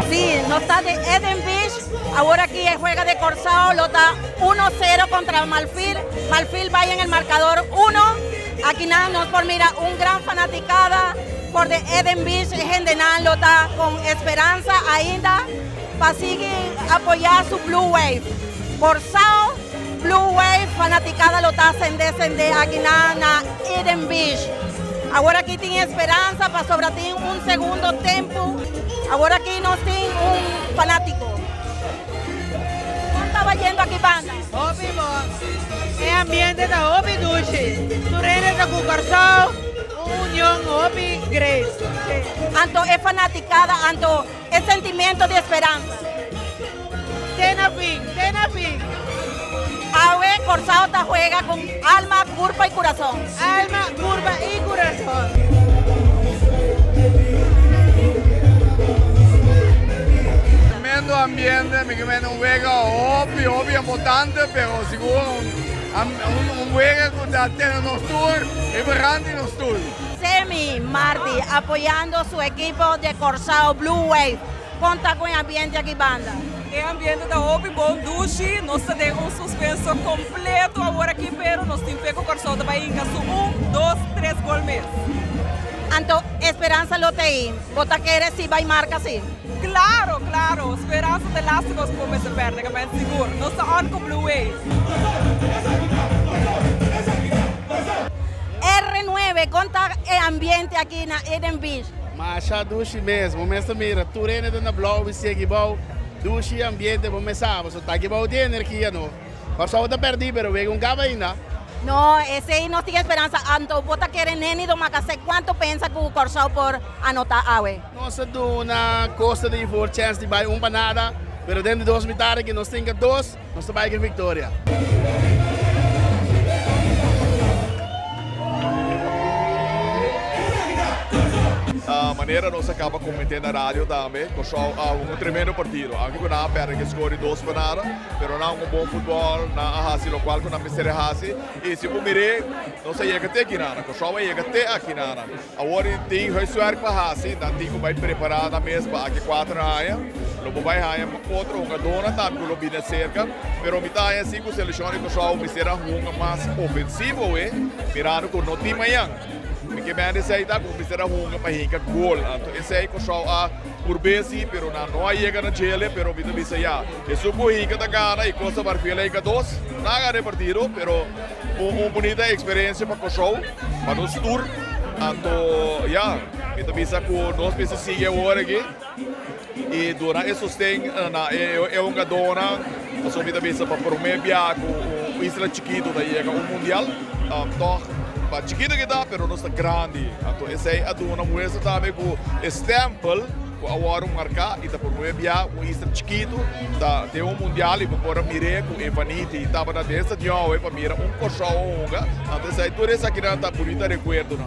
Sí, nos ta den Eden Beach, awor aki e juega de Corsao lo ta uno sero contra Malfil, Malfil bay en el marcador uno, aki nan nos por mira un gran fanaticada for de Eden Beach, e hendenan lo ta con esperanza ainda pa sigui apoya su Blue Wave. Corsao, Blue Wave, fanaticada lo ta sende sende aki nan na Eden Beach. Awor aki tin esperanza pasobra tin un segundo tempo. Awor aki nos tin un fanatico. Con ta bayendo aki banda? Hopi bon. E ambiente ta hopi dushi. Tur hende ta cu Corsou, un union hopi great. Anto e fanaticada, anto e sentimiento di esperanza. Te na fin, te na fin. Awe Corsao ta juega con alma, curpa y curazon. Alma, curpa y curazon. Tremendo ambiente, mi ke mende un wega hopi hopi importante pero sigur un wega cu ta tene nos tur e brandi nos tur. Semi Marti apoyando su ekipo de Corsao Blue Wave. Kon ta ku e ambiente aki banda? E ambiente ta hopi bon, dushi. Nos ta den un suspenso kompleto awor aki, pero nos tin fe ku Kòrsou ta bai hinka su un, dos, tres gol mes. Anto Esperanza lo ta ei? Bo ta kere si bai marka si? Klaro, klaro! Speransa ta e laste kos ku bo mester pèrdè, ka mester sigur. Nos ta on ku Blue Wave. R nuebe, kon ta e ambiente aki na Eden Beach? Masha dushi mes, bo mes ta mira tur hende ta na blou bisti aki bou, dushi ambiente bo mes sa, pasobra ta aki bou tin energia no. Kòrsou ta pèrdí pero wega un kaba ainda. No, esei nos tin esperansa, anto bo ta kere Neni Domacassé kuantu pensa ku Kòrsou por anotá awe? Nos a duna Costa di Ivor chèns di bai un pa nada, pero den di dos mitar aki nos tin ka dos, nos ta bai ku e viktoria. Manera nos a caba comente na radio tambe, Kòrsou a hunga un tremendo partido. Aunke ku nan a pèrdè ku e score di dos pa nada, pero nan a hunga un bon futbòl, nan a hasi lokual ku nan mester a hasi. I si bo mir'é, nos a yega te akinana, Kòrsou a yega te akinana. Awor e tin huiswerk pa hasi, nan tin ku bai prepará nan mes pa aki kuater aña. Lo bo bai haña otro hungadónan tambe ku lo bini aserka, pero mi ta haña si ku selekshon di Kòrsou mester a hunga mas ofensivo awe, mirando ku no tin mañan. Mi ke mende esei ta ku mester a hunga pa hinka gol. Anto esei Kòrsou a purb'é si, pero nan no a yega na djele, pero mi ta bisa ya, esun ku hinka ta gana i Costa Marfil a hinka dos, nan a gana e partido, pero un bunita eksperensia pa Kòrsou, pa nos tur. Anto ya, mi ta bisa ku nos mester sigui awor aki i duna e sosten na e hungadónan, pasobra mi ta bisa pa promé bia ku un isla chikitu ta yega un mundial, tòg pa chikitu ki ta pero nos ta grandi. Anto esei a duna muestra tambe ku e stèmpel ku a wòrdu marká i ta promé bia un isla chikitu ta den un mundial i bo por a mir'é ku e Vaniti tabata den stadion awe pa mira un Kòrsou a hunga. Anto esei tur esakinan ta bunita rekuerdonan.